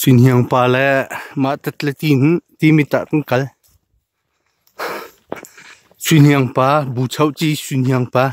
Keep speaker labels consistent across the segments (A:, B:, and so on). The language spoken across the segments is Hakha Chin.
A: Suiniang pa le mah tatleti timi tah kan kal. Suiniang pa, buchoh ci suiniang pa.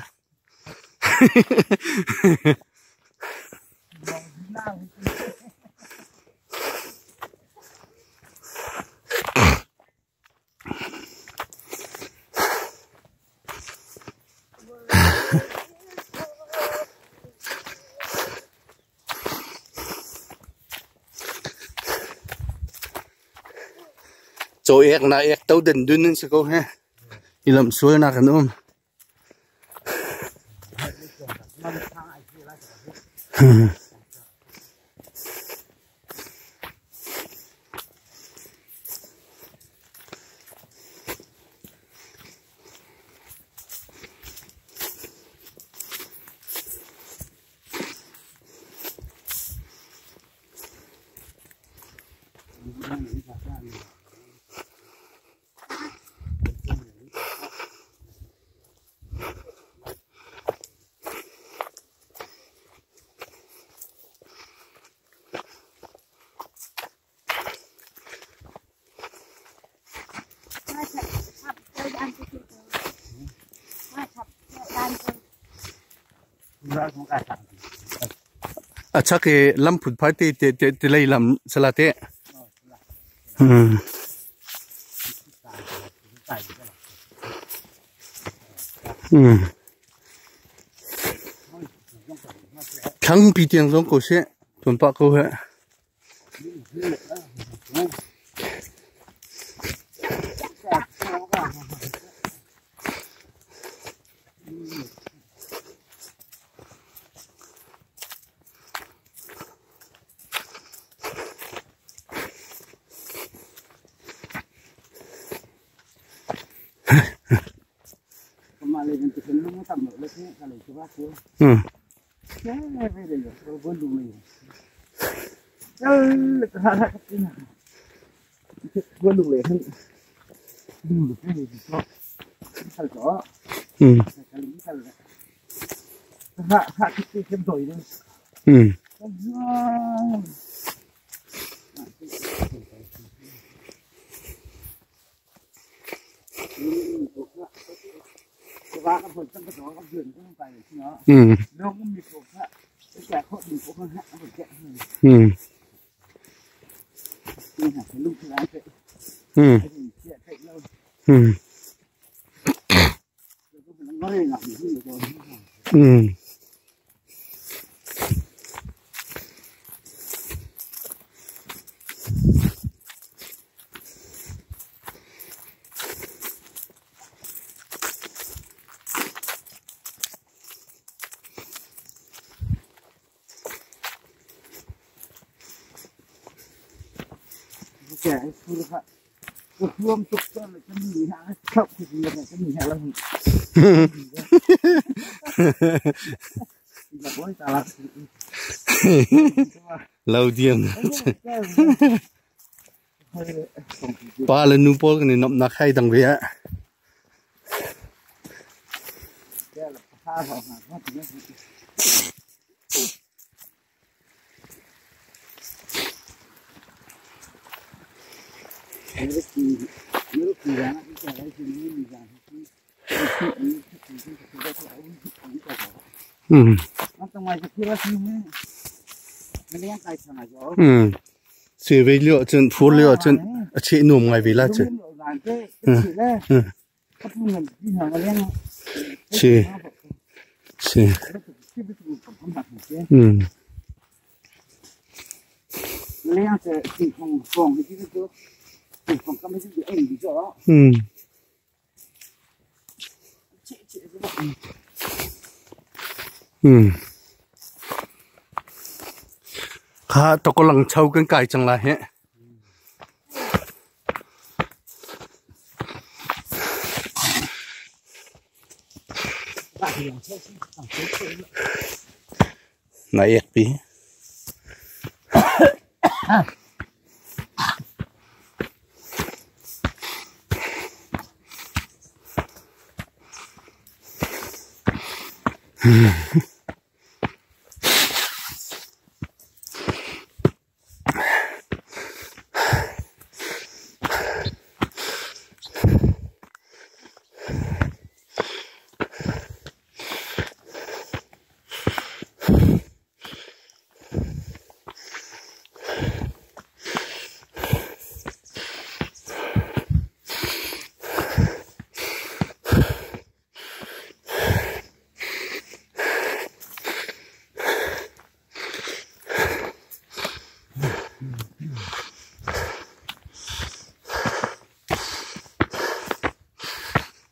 A: Caw ek na ek to den dun in si ko he. I lamh sual nak an um. A chak i lam phunphai te te te te lei lam sala te. Hmm. Hmm. Thlang pi tiang zong ko seh. Tuan pah ko he. Hmm. Hmm. Hmm. Hmm. Hmm. Hmm. Hmm. Hmm. Lo diam. Pa le nu pawl kan i nuamhnak hai dang ve ah. Hmm. Hmm. Se ve lio cun phur lio cun a cheh nuam ngai ve la cu. Hmm. Si. Si. Hmm. Hmm. Hmm. Kha tokolang chau kan kai cang lai he. Na ek pi.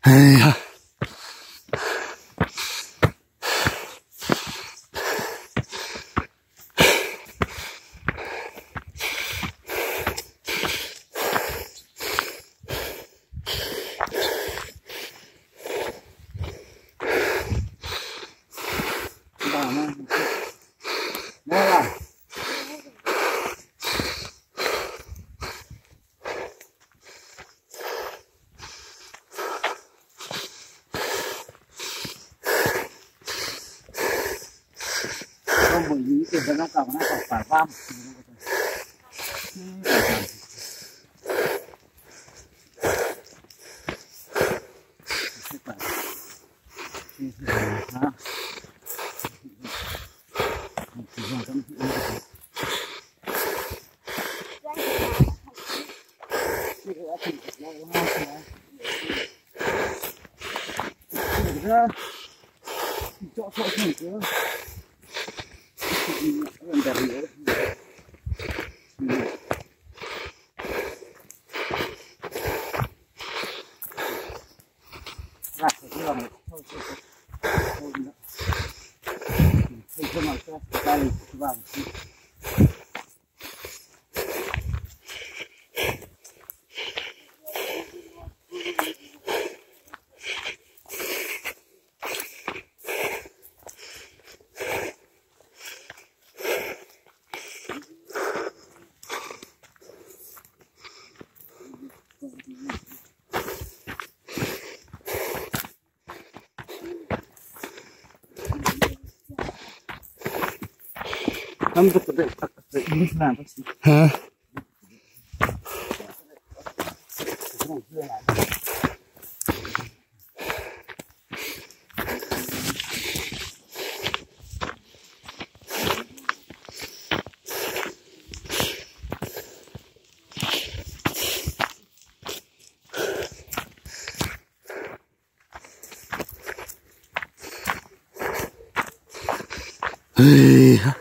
A: Hei ha. Ha? Hei ha.